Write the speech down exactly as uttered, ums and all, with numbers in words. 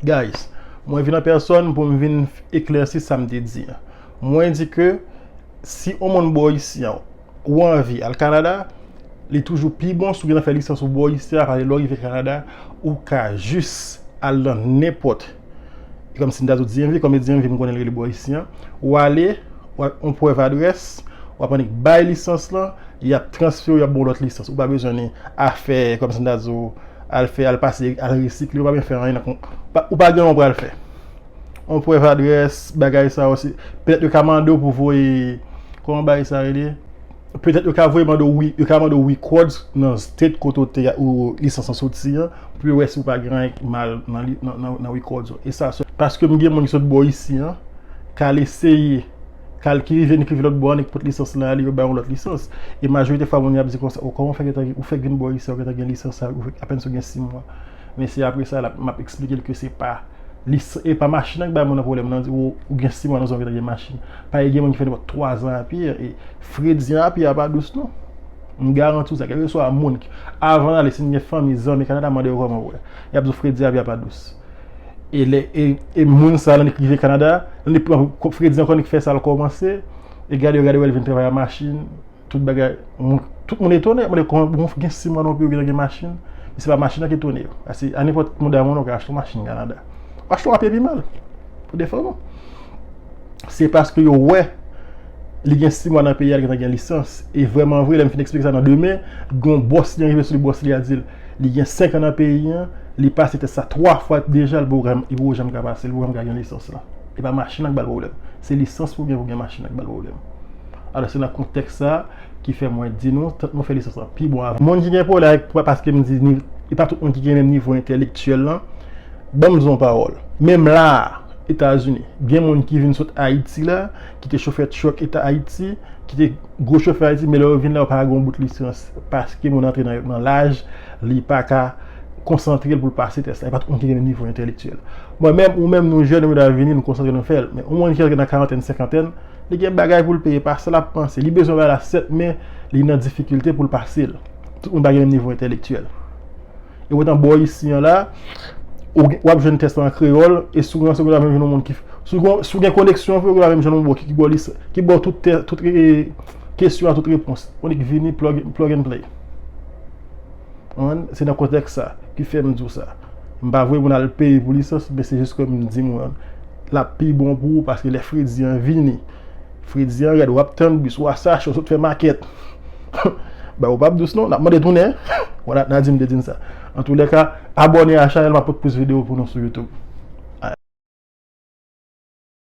Guys, mwen vin an pèsòn pou m vin eklèsi sa m te di an. Mwen di ke si yon moun bò isi an, ou anvi al Kanada, li toujou pi bon si w gentan fè lisans ou bò isi a, paske lè w rive Kanada, ou ka jis al nan nenpòt, e kòm si m ta di w D M V, kòm e D M V m konnen l rele bò isi an, ou ale, w ap yon prèv adrès, w ap annik bay lisans lan, y ap transfere w, y ap ba w lòt lisans. Ou pa bezwen ni afè, kòm si m ta di w, al fè, al pase, al resikle, ou pa bezwen fè anyen nan kon-, pa, ou pa gen yon pral fè. On prèv adrès, bagay sa yo, se, petèt yo ka mande w pou voye, kòman bagay sa rele? Petèt yo ka voye mande w, wi, yo ka mande w records nan state kote w te, ou lisans lan soti an, pou yo wè si w pa gen anyen mal nan, li- nan, nan, nan records yo. E sa, se paske m gen moun ki sot bò isi an, k al eseye, k al ki rive, ki rive lòt bò an, ki pot lisans lan ale, yo ba yon lòt lisans. E majorite fwa, moun yo ap di konsa, o, kòman w fè gentan, ou fèk vin bò isi an, ou gentan gen lisans sa, ou fèk, apèn si w gen sis mwa. Men se apre sa, l ap, m ap eksplike l ke se pa, li, e pa machin nan k bay moun nan pwoblèm, nan di, ou, ou gen sis mwa nan zòn, ou gentan gen machin. Pa gen moun ki fè nenpòt twa zan a pye, e fredi an a pye a pa dous, non. M garanti w sa, kèlkeswa moun ki, avan ale, si n gen fanmi, zanmi Kanada, mande yo kòman w wè. Y ap di w fredi a pye a pa dous. E lè, e, e moun sa, lè li rive Kanada, lè li pran fredi ankò, li fè sa, l kòmanse, e gade, gade, wè, l vin travay a machin, tout bagay, moun, tout moun etone, mande kòman, bon, gen sis mwa nan peyi, ou gentan gen machin, men se pa machin nan ki etone yo. Paske a nenpòt moda moun, ou ka achte yon machin Kanada. Ou achte yon a pye pi mal, pou defann ou. Se paske yo wè li gen sis mwa nan peyi a, li gentan gen lisans. E vrèman vre, lè m fin eksplike sa nan demen, gen yon bòs li rive sou li, bòs li a di l, li gen senk an nan peyi an, li pase tès sa twa fwa deja, li poko janm, li poko janm ka pase, li poko janm ka gen lisans lan. E pa machin nan k ba l pwoblèm. Se lisans pou gen, pou gen machin nan k ba l pwoblèm. Alò, se nan kontèks sa ki fè mwen di nou, tank nou fè lisans lan pi bon avan. Moun ki gen pwoblèm avèk, paske m di, ni- e pa tout moun ki gen menm nivo entèlektyèl lan. Ban m di w yon pawòl. Menm la a, Etazini, gen moun ki vin sot Ayiti la, ki te chofè truck Eta Ayiti, ki te gwo chofè Ayiti, men lè yo vin la, yo pa gen yon bout lisans, paske moun antre nan, nan laj, li pa ka konsantre l pou l pase tès la. E pa tout moun ki gen menm nivo entèlektyèl. Mwen menm, ou menm, nou jèn, nou ta vini, nou konsantre, nou fè l. Men yon moun ki antre nan karantèn, senkantèn, li gen bagay pou l peye, pa sa l ap panse. Li bezwen bagay la sèt, men li nan difikilte pou l pase l. Tout moun pa gen menm nivo entèlektyèl. E wotan bò isi an la, ou gen- w ap jwenn tès la an kreyòl, e si w gen ranse, ou ta menm jwenn yon moun ki, si w gen- si w gen koneksyon vre, ou ta menm jwenn yon bò ki, ki bò lis- ki bò tout tè- tout e, kesyon a tout repons. Ou nik vini plug, plug and play. Konprann? Se nan kontèks sa ki fè m di w sa. M pa voye moun al peye pou lisans, men se jis ke m di moun, l ap pi bon pou ou, paske lè fredi an vini, fredi an rèd, w ap tann bis, w a sache, w sot fè makèt. Ba ou p ap dous non, n ap mande tounen. Wala, Nadim te di n sa. Antoulèka, abòne a chanèl, m ap pot plis videyo pou nou sou YouTube.